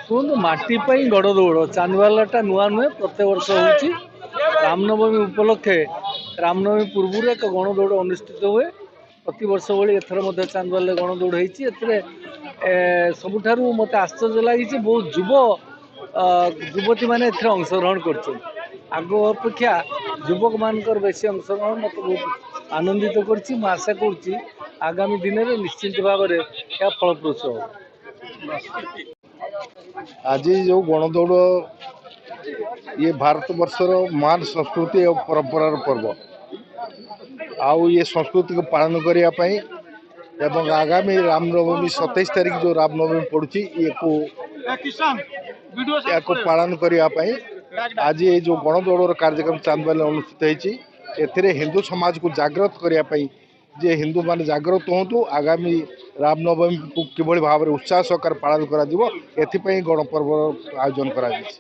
କୁହନ୍ତୁ, ମାଟି ପାଇଁ ଗଣଦୌଡ଼ ଚାନ୍ଦବାଲଟା ନୂଆ ନୁହେଁ, ପ୍ରତ୍ୟେକ ବର୍ଷ ହେଉଛି। ରାମନବମୀ ଉପଲକ୍ଷେ ରାମନବମୀ ପୂର୍ବରୁ ଏକ ଗଣଦୌଡ଼ ଅନୁଷ୍ଠିତ ହୁଏ। ପ୍ରତିବର୍ଷ ଭଳି ଏଥର ମଧ୍ୟ ଚାନ୍ଦବାଲିରେ ଗଣଦୌଡ଼ ହେଇଛି। ଏଥିରେ ସବୁଠାରୁ ମୋତେ ଆଶ୍ଚର୍ଯ୍ୟ ଲାଗିଛି, ବହୁତ ଯୁବ ଯୁବତୀମାନେ ଏଥିରେ ଅଂଶଗ୍ରହଣ କରିଛନ୍ତି। ଆଗ ଅପେକ୍ଷା ଯୁବକମାନଙ୍କର ବେଶୀ ଅଂଶଗ୍ରହଣ ମୋତେ ବହୁତ ଆନନ୍ଦିତ କରିଛି। ମୁଁ ଆଶା କରୁଛି, ଆଗାମୀ ଦିନରେ ନିଶ୍ଚିତ ଭାବରେ ଏହା ଫଳପ୍ରସୂ ହେବ। ଆଜି ଯେଉଁ ଗଣଦୌଡ଼, ଇଏ ଭାରତ ବର୍ଷର ମହାନ ସଂସ୍କୃତି ଆଉ ପରମ୍ପରାର ପର୍ବ। ଆଉ ଇଏ ସଂସ୍କୃତିକୁ ପାଳନ କରିବା ପାଇଁ ଏବଂ ଆଗାମୀ ରାମନବମୀ 27 ତାରିଖ ଯେଉଁ ରାମନବମୀ ପଡ଼ୁଛି, ଇଏକୁ ଏହାକୁ ପାଳନ କରିବା ପାଇଁ ଆଜି ଏଇ ଯେଉଁ ଗଣଦୌଡ଼ର କାର୍ଯ୍ୟକ୍ରମ ଚାନ୍ଦବାଲିରେ ଅନୁଷ୍ଠିତ ହେଇଛି। ଏଥିରେ ହିନ୍ଦୁ ସମାଜକୁ ଜାଗ୍ରତ କରିବା ପାଇଁ ଯେ ହିନ୍ଦୁମାନେ ଜାଗ୍ରତ ହୁଅନ୍ତୁ, ଆଗାମୀ ରାମନବମୀକୁ କିଭଳି ଭାବରେ ଉତ୍ସାହ ସହକାରେ ପାଳନ କରାଯିବ, ଏଥିପାଇଁ ଗଣପର୍ବର ଆୟୋଜନ କରାଯାଇଛି।